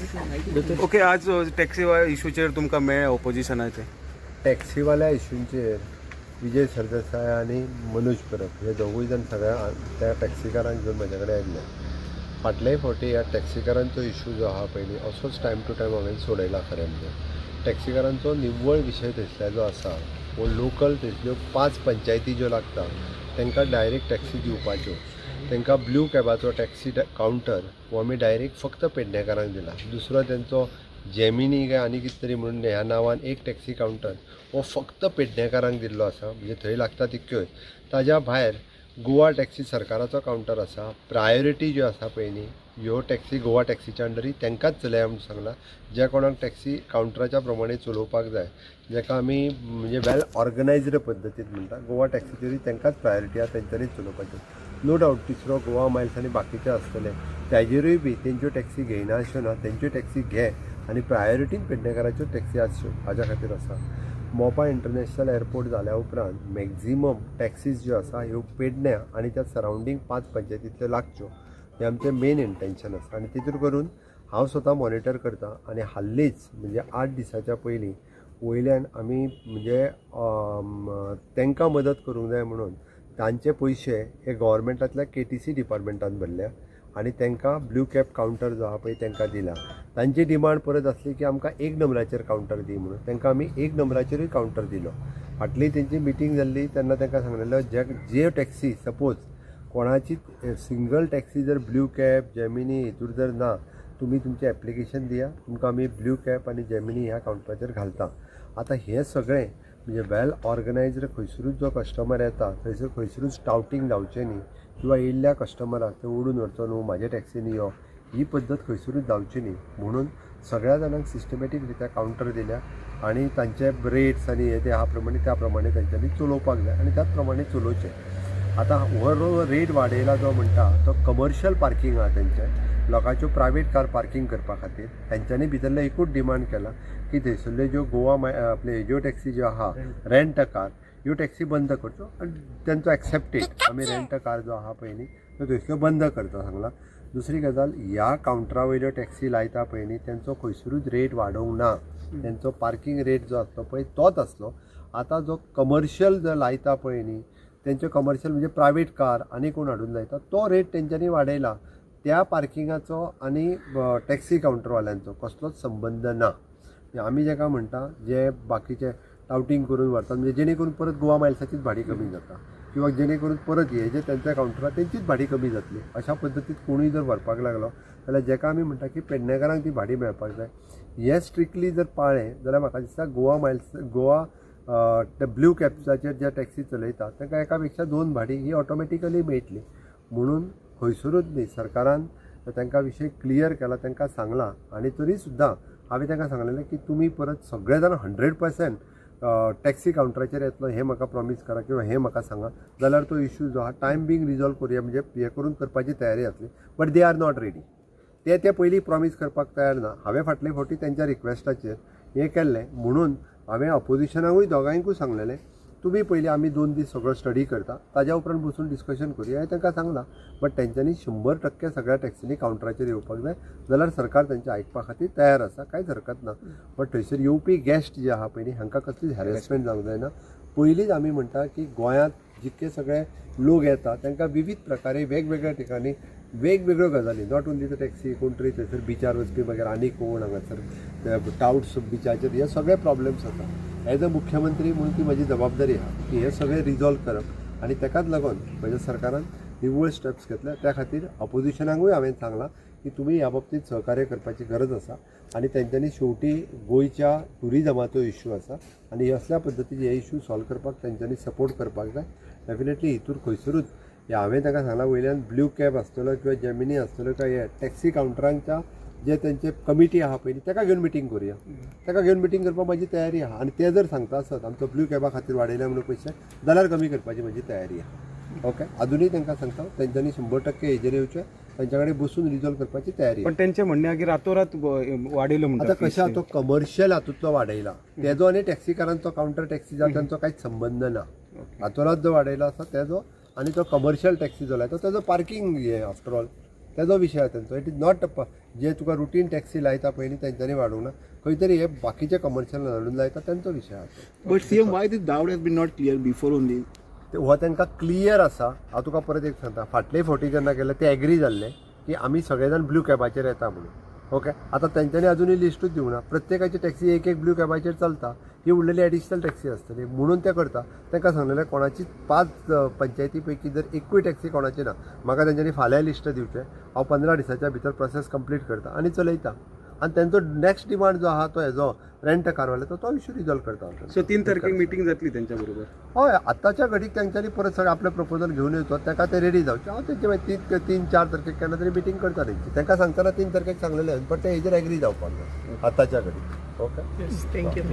Okay, आज taxi इशूचेर तुमकां मेळ्ळें ऑपोजिशनाचे. टॅक्सीवाल्या इशूंचेर विजय सरदेसाय आनी मनोज परब हे दोगूय जाण सगळ्या त्या टॅक्सीकारांक घेवन म्हज्या कडेन आयिल्ले. फाटल्याय फावटी ह्या टॅक्सीकारांचो इशू जो आहा पयलीं असोच टायम टू टायम हांवें सोडयला. खरें म्हणजे टॅक्सीकारांचो निव्वळ विशय थंयसल्या जो आसा वो लोकल थंयसल्यो 5 पंचायती ज्यो लागता तांकां डायरेक्ट टॅक्सी दिवपाच्यो, तांकां ब्लू कॅबाचो टॅक्सी कावंटर हो आमी डायरेक्ट फक्त पेडणेकारांक दिला. दुसरो तेंचो जेमिनी काय आनी कितें तरी म्हणून ह्या नांवान एक टॅक्सी कावंटर हो फक्त पेडणेकारांक दिल्लो आसा, म्हणजे थंय लागता तितक्योच. ताज्या भायर गोवा टॅक्सी सरकाराचो कावंटर आसा, प्रायोरिटी ज्यो आसा पळय न्ही ह्यो टॅक्सी गोवा टॅक्सीच्या अंडरी तांकांच चलया म्हूण सांगलां. ज्या कोणाक टॅक्सी कावंटराच्या प्रमाणे चलोवपाक जाय, जाका आमी म्हणजे वेल ऑर्गनायज्ड पद्दतीन म्हणटा, गोवा टॅक्सीचेरूय तांकांच प्रायोरिटी आसा, तेंच्यांनीच चलोवपाच्यो. नो डावट तिसरो गोवा मायल्स आनी बाकीचे आसतले ताजेरूय बी तेंच्यो टॅक्सी घेयना अश्यो ना, तेंच्यो टॅक्सी घे आनी प्रायोरिटीन पेडणेकाराच्यो टॅक्सी आसच्यो हाज्या खातीर आसा. मोपा इंटरनॅशनल एअरपोर्ट जाल्या उपरांत मॅक्झिमम टॅक्सीज ज्यो आसा ह्यो पेडण्या आनी त्या सरावंडींग 5 पंचायतींतल्यो लागच्यो, हें आमचें मेन इंटेन्शन आसा. आनी तितूर करून हांव स्वता मॉनिटर करता. आनी हाल्लींच म्हणजे 8 दिसाच्या पयलीं वयल्यान आमी म्हणजे तांकां मदत करूंक जाय म्हणून तांचे पयशे हे गव्हर्मेंटांतल्या KTC डिपार्टमेंटान भरल्या आनी तांकां ब्लू कॅब कावंटर जो आहा पळय तांकां दिला. तांची डिमांड परत आसली की आमकां 1 नंबराचेर कावंटर दी म्हणून, तांकां आमी 1 नंबराचेरूय कावंटर दिलो. फाटली तेंची मिटींग जाल्ली तेन्ना तांकां सांगलेलो जे टॅक्सी सपोज कोणाची सिंगल टॅक्सी जर ब्लू कॅब जेमिनी हितूर जर ना, तुमी तुमचें एप्लिकेशन दिया, तुमकां आमी ब्लू कॅब आनी जेमिनी ह्या कावंटराचेर घालता. आतां हें सगळें म्हणजे वेल ऑर्गनायज्ड खंयसरूच जो कस्टमर येता थंयसर खंयसरूच टावटींग जावचें न्ही किंवा येयल्ल्या कस्टमराक ते ओडून व्हरचो न्हू म्हाजे टॅक्सीन यो, ही पद्दत खंयसरूच जावची न्ही म्हणून सगळ्या जाणांक सिस्टमॅटीक रित्या कावंटर दिल्या आनी तांचे रेट्स आनी हे ते ह्या प्रमाणे त्या प्रमाणे तेंच्यांनी चलोवपाक जाय आनी त्याच प्रमाणे चलोवचें. आतां हो रेट वाडयला जो म्हणटा तो कमर्शियल पार्कींग आहा तेंचें, लोकांच्यो प्रायवेट कार पार्कींग करपा खातीर तेंच्यांनी भितरलें एकूच डिमांड केला की थंयसरल्यो ज्यो गोवा आपले ज्यो टॅक्सी ज्यो आहा रेंट अ कार ह्यो टॅक्सी बंद करच्यो आनी तेंचो एक्सेप्टेड आमी रेंट अ कार जो आहा पळय न्ही तो थंयसल्यो बंद करता सांगला. दुसरी गजाल, ह्या कावंटरा वयल्यो टॅक्सी लायता पळय न्ही तेंचो खंयसरूच रेट वाडोवंक ना, तेंचो पार्कींग रेट जो आसलो पळय तोच आसलो. आतां जो कमर्शियल जो लायता पळय न्ही तेंच्यो कमर्शियल म्हणजे प्रायवेट कार आनी कोण हाडून लायता तो रेट तेंच्यांनी वाडयला. त्या पार्किंगाचो आनी टॅक्सी कावंटरवाल्यांचो कसलोच संबंद ना. आमी जेका म्हणटा जे बाकीचे टावटींग करून व्हरतात म्हणजे जेणे करून परत गोवा मायल्साचीच भाडी कमी जाता किंवा जेणे करून परत हे जे तेंच्या कावंटरार तेंचीच भाडी कमी जातली, अशा पद्दतीन कोणूय जर व्हरपाक लागलो जाल्यार जेका आमी म्हणटा की पेडणेकारांक ती भाडी मेळपाक जाय. हें स्ट्रिक्टली जर पाळ्ळें जाल्यार म्हाका दिसता गोवा मायल्स गोवा ते ब्लू कॅब्साचेर ज्या टॅक्सी चलयता तांकां एका पेक्षा 2 भाडी ही ऑटोमॅटिकली मेळटली. म्हणून खंयसरूच न्ही सरकारान तांकां विशय क्लियर केला, तांकां सांगलां आनी तरी सुद्दां हांवें तांकां सांगलेलें की तुमी परत सगळे जाण 100% टॅक्सी कावंटराचेर येतलो हें म्हाका प्रॉमीस करा किंवा हें म्हाका सांगा, जाल्यार तो इशू जो आहा टायम बींग रिजॉल्व करुया म्हणजे हें करून करपाची तयारी आसली. But they are not ready, ते ते पयलीं प्रॉमीस करपाक तयार ना. हांवें फाटले फावटी तेंच्या रिक्वेस्टाचेर हें केल्लें म्हणून हांवें ऑपोजिशनाकूय दोगांयकूय सांगलेलें तुमी पयलीं आमी 2 दीस सगळो स्टडी करता ताज्या उपरांत बसून डिस्कशन करुया हें तांकां सांगलां. बट तेंच्यांनी 100% सगळ्या टॅक्सींनी कावंटराचेर येवपाक जाय, जाल्यार सरकार तेंचें आयकपा खातीर तयार आसा, कांयच हरकत ना. बट थंयसर येवपी गेस्ट जे आहा पयलीं हांकां कसलीच हॅरेसमेंट जावंक जायना. पयलींच आमी म्हणटा की गोंयांत जितके सगळे लोक येता तांकां विविध प्रकारे वेगवेगळ्या ठिकाणी वेगवेगळ्यो गजाली, not only the taxi, कोण तरी थंयसर बिचार वचपी मागीर आनी कोण हांगासर टावट्स बिचाचेर, हे सगळे प्रॉब्लेम्स आसा. एज अ मुख्यमंत्री म्हणून ती म्हजी जबाबदारी आहा की हे सगळे रिजॉल्व करप आनी ताकाच लागून म्हज्या सरकारान निव्वळ स्टेप्स घेतल्या. त्या खातीर ऑपोजिशनाकूय हांवें सांगलां की तुमी ह्या बाबतींत सहकार्य करपाची गरज आसा आनी तेंच्यांनी शेवटी गोंयच्या ट्युरिजमाचो इश्यू आसा आनी असल्या पद्दतीचे हे इश्यू सॉल्व करपाक तेंच्यांनी सपोर्ट करपाक जाय. डेफिनेटली हितूर खंयसरूच हांवें तांकां सांगलां वयल्यान ब्लू कॅब आसतलो किंवा जेमिनी आसतलो काय हे टॅक्सी कावंटरांच्या जे तेंचे कमिटी आहा पयलीं ताका घेवन मिटींग करुया, ताका घेवन मिटींग करपाक म्हाजी तयारी आहा. आनी ते जर सांगता आसत आमचो ब्लू कॅबा खातीर वाडयल्या म्हणून पयशे जाल्यार कमी करपाची म्हजी तयारी आहा. ओके, अजुनूय तांकां सांगता तेंच्यांनी 100% हेजेर येवचें, तांच्या कडेन बसून रिजॉल्व करपाची तयारी. पण तेंचें म्हणणें की रातोरात वाडयलो म्हणटा. आतां कशें तो कमर्शियल हातूंतलो वाडयला तेजो आनी टॅक्सीकारांचो कावंटर टॅक्सी जाता तेंचो कांयच संबंद ना. रातोरात जो वाडयला आसा तेजो आनी तो कमर्शियल टॅक्सी जो लायता तेजो पार्कींग हें आफ्टर ऑल तेजो विशय आहा तेंचो. It is not जे तुका रुटीन टॅक्सी लायता पळय न्ही तेंच्यांनी वाडोवंक ना. खंय तरी हे बाकीचे कमर्शियल हाडून लायता तेंचो विशय आसा. But CM, why this doubt has been not clear before only? ते हो तांकां क्लियर आसा. हांव तुका परत एक सांगता, फाटले फावटी जेन्ना केले ते एग्री जाल्ले की आमी सगळे जाण ब्लू कॅबाचेर येता म्हणून. ओके, आतां तेंच्यांनी अजुनूय लिस्टूच दिवना. प्रत्येकाची टॅक्सी एक एक ब्लू कॅबाचेर चलता, ही उरलेली एडिशनल टॅक्सी आसतली म्हणून ते करता. तांकां सांगलेलें कोणाची 5 पंचायती पैकी जर एकूय टॅक्सी कोणाची ना, म्हाका तेंच्यांनी फाल्यां लिस्ट दिवचें, हांव 15 दिसाच्या भितर प्रोसेस कंप्लीट करता आनी चलयता. आनी तेंचो नेक्स्ट डिमांड जो आहा तो हेजो रेंट कारवाल्याचो तो इशू रिजॉल्व करता. सो 3 तारखेक मिटींग जातली तेंच्या बरोबर? हय, आतांच्या घडीक तेंच्यांनी परत सगळें आपलें प्रपोजल घेवन येवचो, ताका ते रेडी जावचे. हांव तेंचे मागीर 3-4 तारखेक केन्ना तरी मिटींग करता तेंची. तांकां सांगतना 3 तारखेक सांगलेलें, बट ते हेजेर एग्री जावपाक जाय आतांच्या घडीक. Okay, thank you.